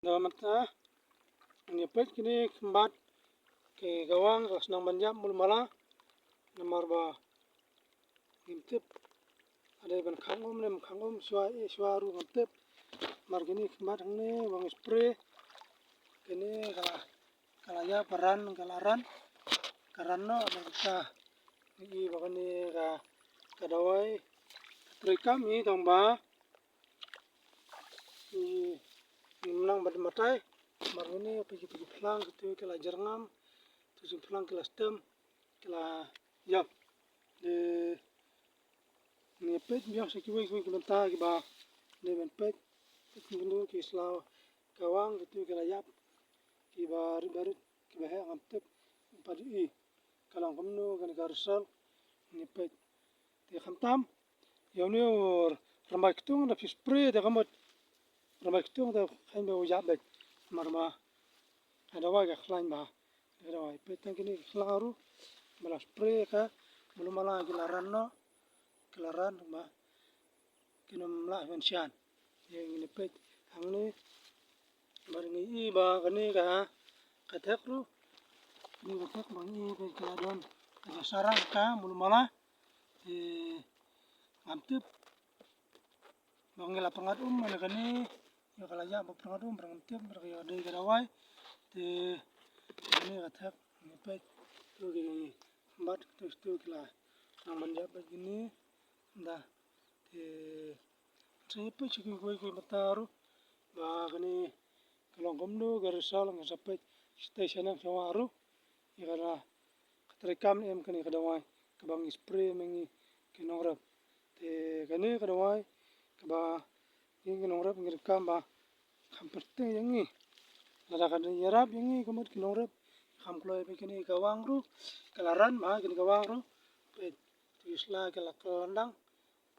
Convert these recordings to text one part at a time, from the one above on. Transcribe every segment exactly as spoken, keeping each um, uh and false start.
Da mynta ngi peit kine khynbat ki kawang ka snang ban ïap mul mala. Namar ba ngim tip lada ban khang um ne em khang um, shuwa eh shuwa ruh ngim tip. Namar kine khynbat hangne ba ngi spray, kine ka la, ka la ïap, ka ran, ka la ran, ka ran noh. Namar kata ngi i ba kane ka, ka dawai ka trei kam, i tang ba i, i mnang bad matai. Namar kine peit ki, peit ki phlang, kitu ki la jyrngam, kitu ki phlang ki la stem, ki la ïap. Te ngi peit biang sa kiwei kiwei ki bynta kiba dei ban peit. Peit kumno ki sla kawang kitu ki la ïap, kiba rit ba rit, kiba heh ngam tip. Pat i ka long kumno kane ka result, ngi peit. Te khamtam ïa une u rymbai ktung da phi spray te ka mut rymbai ktung te kheiñ ba u ïap beit. Namar ba ka dawai ka khlaiñ bha. Ka dawai, peit tang kine ki khlang ruh ba la spray ka, mul mala ki la ran noh, ki la ran ba kin ym lah ban shan. Te ngin peit hangne bad ngi i ba kane ka, ka thek ruh, kane ka thek ba ngi i ba ka la don ka jingsaran ka mul mala. Te ngam tip ba ngi la pyngat um ne kane, ïa ka la ïap ba pyngat um, ba ngam tip ba ka ïa dei ka dawai. Te kane ka thek ngi peit, tu ki bat tu tu ki la nang ban ïap bad kine. Da te sa ïa peit sa kiwei kiwei ki bynta ruh ba kane ka long kumno ka result, ngan sa peit stei shaneng shawa ruh. Ïa ka la ka trei kam ne em kane ka dawai kaba ngi spray ma ngi ki nongrep. Te kane ka dawai kaba ngi ki nongrep ngi donkam ba kham pyrthei ïa ngi. Lada ka dei ïarap ïa ngi ka mut ki nongrep, kham kloi. Peit kine ki kawang ruh ka la ran bha, kine ki kawang ruh. Peit, tu ki sla ki la kyndang,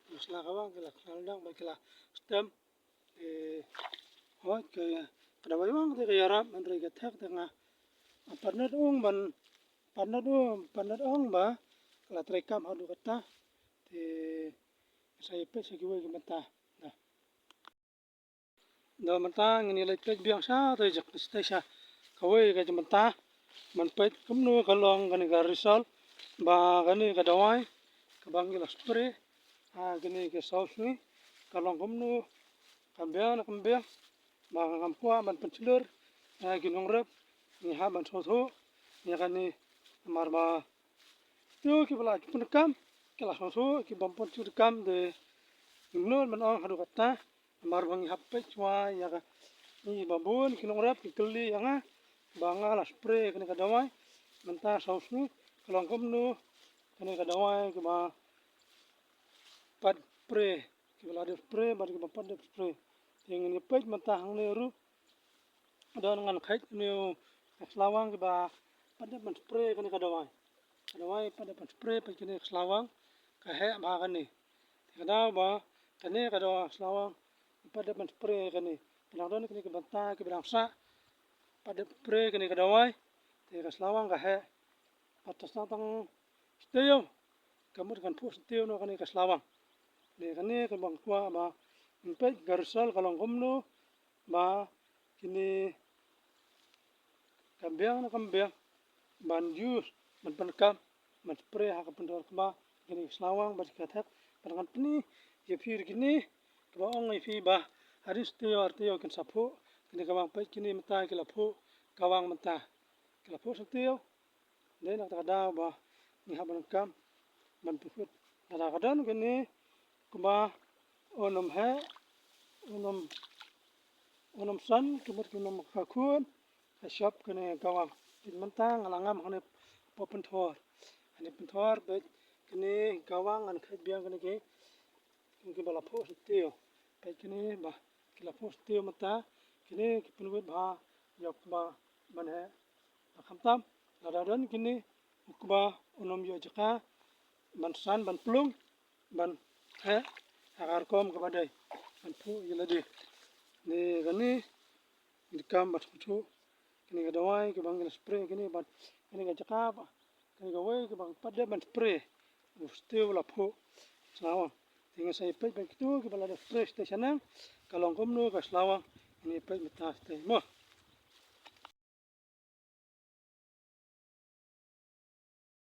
tu ki sla kawang ki la kyndang bad ki la stem. Te hooid, ka, ka dawai wang te ka ïarap, hynrei ka thek te nga, nga pat ngat ong ban, pat ngat ong, pat ngat ong ba ka la trei kam haduh katta. Te sa ïa peit sa kiwei ki bynta. Da, da mynta ngin ïa leit peit biang sa te jaka stei sha kawei ka bynta ban peit kumno ka long kane ka result ba kane ka dawai kaba ngi la spray ha kine ki saw sngi ka long kumno, kam biang ne kam biang. Ba ngam kwah ban pynshlur ïa ki nongrep, ngi hap ban sngewthuh ïa kane. Namar ba kito kiba la ju pyndonkam ki la sngewthuh, kiba ym pat ju pyndonkam te ngim nud ban ong haduh katta. Namar ba ngi hap peit shuwa ïa ka, ngi ba bun ki nongrep ki kylli ïa nga ba nga la spray kane ka dawai mynta saw sngi, ka long kumno kane ka dawai kaba pat spray, kiba la dep spray bad kiba pat dep spray. Te ngin ïa peit mynta hangne ruh, don ngan khait une u shlawang kiba pat dep ban spray kane ka dawai. Ka dawai pat dep ban spray, peit kane ka shlawang ka heh bha kane. Te ka daw ba kane ka dawai shlawang pat dep ban spray kane. Te nang don kine ki bynta kiba dang sah pat dep spray kane ka dawai. Te ka shlawang ka heh. Pat ta sah tang stiew, ka mut kan phuh stiew noh kane ka shlawang. Te kane kaba nga kwah ba ngin peit ka result ka long kumno ba kine kam biang ne kam biang ban use, ban pyndonkam, ban spray ha ka pyndonkam kaba kine ki shlawang bad ka thek. Bad ngan pyni ïa phi ruh kine kaba ong ïa phi ba hadien stiew ar stiew kin sa phuh. Kine kawang, peit kine mynta ki la phuh kawang mynta, ki la phuh stiew. Dei na kata ka daw ba ngi hap ban kam ban pynkut. Lada ka don kane kumba un ym heh, un ym, un ym san, ka mut ka ym ka khun, ka shop kane kawang. Te mynta nga la ngam hangne hapoh pynthor. Hangne pynthor, peit kane kawang, ngan khait biang kane ki, kiba la phuh stiew. Peit kine ba ki la phuh stiew mynta, kine ki pynwit bha ïa u kba ban heh. Ba khamtam lada don kine u kba un ym ïoh jaka ban san, ban plung, ban heh ha ka rukom kaba dei, ban phuh ïa lade. Te kane ngi donkam ban sngewthuh kane ka dawai kaba ngi la spray kane, bad kane ka jaka ba kane kawei kaba ngi pat dep ban spray, u stiew la phuh shlawang. Te ngin sa ïa peit bad kito kiba la dep spray step shaneng ka long kumno ka shlawang Ni peit mynta te mo.